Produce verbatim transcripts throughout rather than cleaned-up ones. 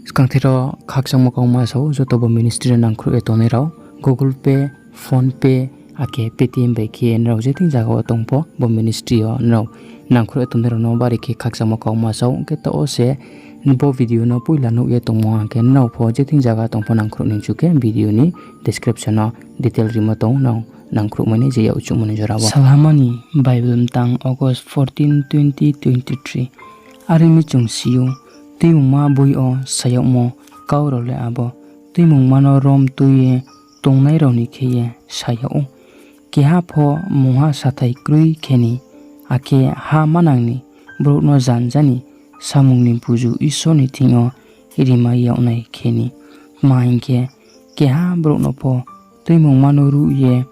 Skangthe rao khakchangmo kauma sa ou, joto bo ministry no nangkhruh ye tongnai rao, Google Pay, PhonePe, akhe Paytm bai khe nrao je thing zaga wo tong pho, bo ministry yo nrao nangkhruh ye tongnai rao no bari khe khakchangmo kauma sa ou. Hing khe taoh wo se bo video no poila nuh ye tongmo hing khe nrao pho je thing zaga tong pho nangkhruh ni chu khe video ni description no detail rimo tong, nrao nangkhruhmai nai je yakchuhmo ni jora wo. Salhama ni Bible mtang August fourteen, twenty twenty-three. Are mi chung si ou, Tuimungma boi yo sa yagmo kau rao le abo, Tuimungma no rom tui ye tongnai rao ni khe ye sa yag ou. Keha pho mungha sathai kroi khe ni, akhe ha manang ni brouh no janja ni samung ni buzu Isor ni thing yo rimai yag nai khe ni. Tma hing khe, keha brouh no pho Tuimungma no ruh ye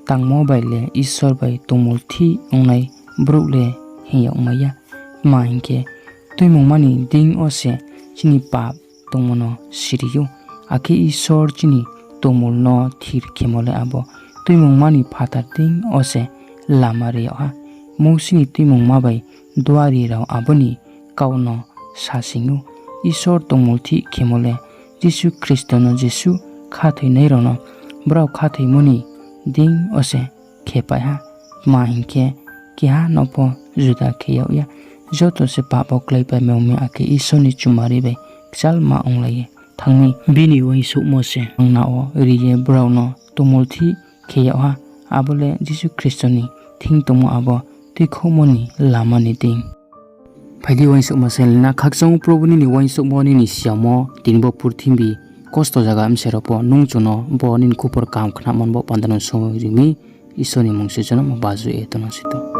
tangmo bai le Isor bai tongmulthih ongnai brouh le hing yagmai ya. Tma hing khe, Tuimungma ni deing yo se chini pap tongmo no siri ou, akhe Isor chini tongmul no thir khemo le abo Tuimungma ni phathar deing yo se lama ri yag ha. Mousi ni Tuimungma bai duari rao abo ni kau no sasing ou. Isor tongmulthih khemo le Jisu Khristo no jesuh khathoinai rao no brao khathoimo ni deing yo se khepai ha. Tma hing khe, keha no pho juda khe yag ya. Joto se pap wo kláipaimo mi, akhe Isor ni chumari bai kchalma onglai ye thanng mi. Bini uaingsouhmo se nang na wo ri ye brao no tongmulthih khe yag ha. Abo le Jisu Khristo ni thing tongmo abo tuikhouhmo ni lama ni deing. Phai di, uaingsouhma se lai na. Khakchang ou Probu, nini uaingsouhmo, nini siamo tini bo purthimbi kosto zaga bse rao pho nung chung no bo nini khupor kaham khnamo ni bo panda no somoi ri mi. Isor ni mmung se chung no bazu ye tongnang si tong.